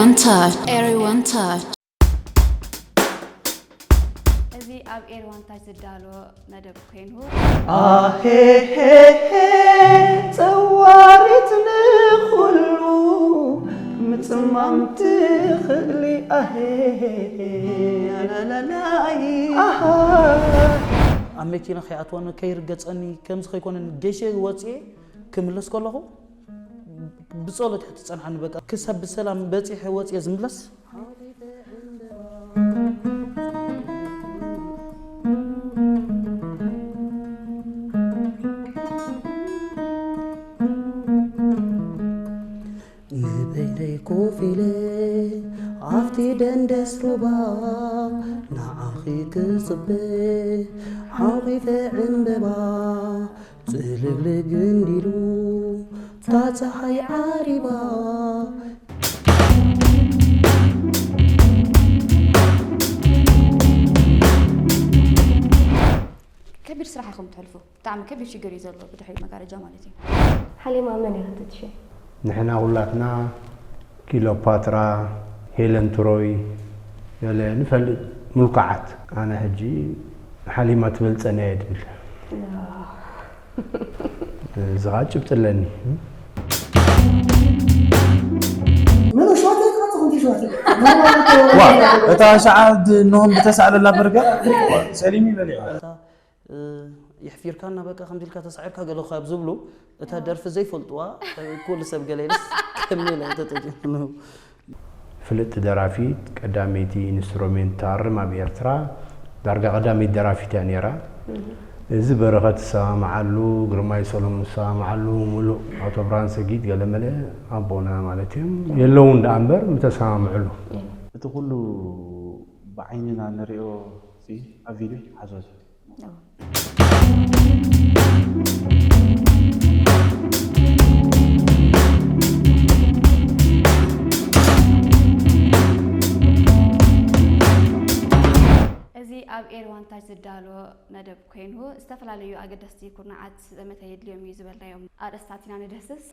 One touch, everyone touch. እዚ ኣብ ኤሪ ዋን ታች ዝዳሎ መደብ ኮይኑ ኣሄሄሄ ጸዋሪት ንኹሉ ምጽማም ትኽእሊ ኣሄሄሄ ኣላላላይ ኣሃ ኣብ መኪና ከይኣትወኒ ከይርገጸኒ ከምዚ ከይኮነኒ ገሸ ወፅኤ ክምለስ ከለኹ ብጸሎት እያ ትጸንሓኒ። በቃ ክሳብ ብሰላም በጺሐ ወጽኤ ዝምለስ። ንበይነይ ኮፍ ኢለ ኣብቲ ደንደስ ሩባ ንዓኺ ክጽበ ሓኺፈ ዕምበባ ጽልግልግ እንዲሉ እታ ጸሓይ ዓሪባ። ከቢድ ስራሕ ኢኹም ትሕልፉ። ብጣዕሚ ከቢድ ሽግር እዩ ዘሎ ብድሕሪ መጋረጃ ማለት እዩ። ሓሊማ መን እያ ክትትሸ? ንሕና ኩላትና ኪሎፓትራ፣ ሄለን ትሮይ ገለ ንፈልጥ ምልኩዓት። ኣነ ሕጂ ሓሊማ ትበልጸኒ እየ ትብል። እዚ ኸዓ ጭብጢ ኣለኒ። ምን ሸዋት ይቅረጽ ኩንቲ ሸዋት ዋ እታ ሸዓ እንሆም ብተሳእለላ በርገር ሰሊም ይበል እዩ። እታ የሕፊርካና በቃ ከምዚ ኢልካ ተሳዒርካ ገለ ካብ ዝብሉ እታ ደርፊ ዘይፈልጥዋ ኩሉ ሰብ ገለ ኢልስ ከመይ ኢላ ተጠቂሙ ፍልጥቲ ደራፊት ቀዳመይቲ ኢንስትሩሜንት ትሃርም ኣብ ኤርትራ ዳርጋ ቀዳመይቲ ደራፊት እያ ነይራ። እዚ በረኸት ዝሰማምዓሉ፣ ግርማይ ሰሎሞን ዝሰማምዓሉ፣ ሙሉእ ኣቶ ብርሃን ሰጊድ ገለመለ ኣቦና ማለት እዮም የለውን ደኣ እምበር ምተሰማምዕሉ። እቲ ኩሉ ብዓይንና ንሪኦ ኣብ ቪድዮ ሓዞት እዚ ኣብ ኤሪ ዋን ታች ዝዳሎ መደብ ኮይኑ ዝተፈላለዩ ኣገደስቲ ኩርናዓት ዘመተ የድልዮም እዩ ዝበልናዮም ኣርእስታት ኢና ንደህስስ።